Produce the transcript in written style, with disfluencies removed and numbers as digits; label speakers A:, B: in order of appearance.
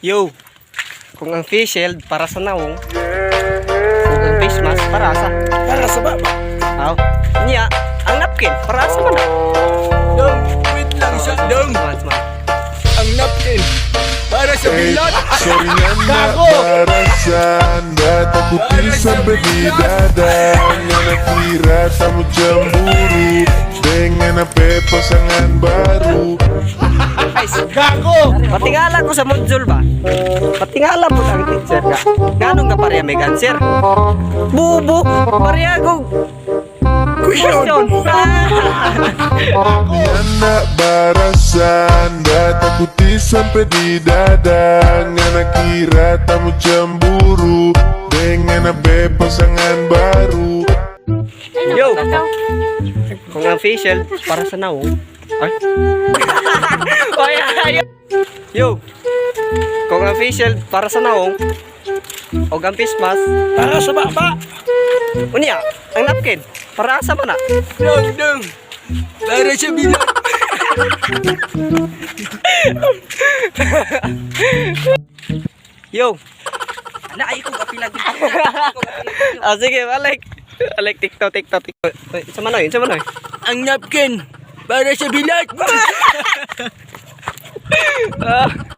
A: Yo, kung ang face shield para sa nawong, kung ang face mask para sa
B: Para sa baba.
A: Aw, niya, ang napkin para sa man.
B: Dong, wait lang siya. Dong,
A: Man, man.
B: ang napkin. Para sa
C: Hey,
B: bilat.
C: sorry na
B: Gago!
C: para anda takuti sampai di dada. Ngana kira tamu cemburu dengan apa pasangan baru.
A: Ay,
B: Gago!
A: patingala ko sa module ba? Patingala po ang teacher ka. Ganong ka pareha may cancer? Bubo, pareha ko.
B: Question!
A: Question.
C: Ngana barasa anda takuti sampai di dada. Ngana kira tamu cemburu dengan apa pasangan baru.
A: Yo! Kung ang face shield para sa nawong. Ay. Ay, ay, ay. Yo! Kung ang face shield para sa nawong, o ang face mask,
B: Para sa baba.
A: unya, ang napkin, para sa man na.
B: Dong, dong. Para sa bilat.
A: Yo!
D: Ana ay ko kapilag.
A: Ah, sige, balik. Balik, TikTok, TikTok, TikTok. Uy, sa manoy, sa manoy.
B: Ang napkin. Para sa bilat.
A: Ah.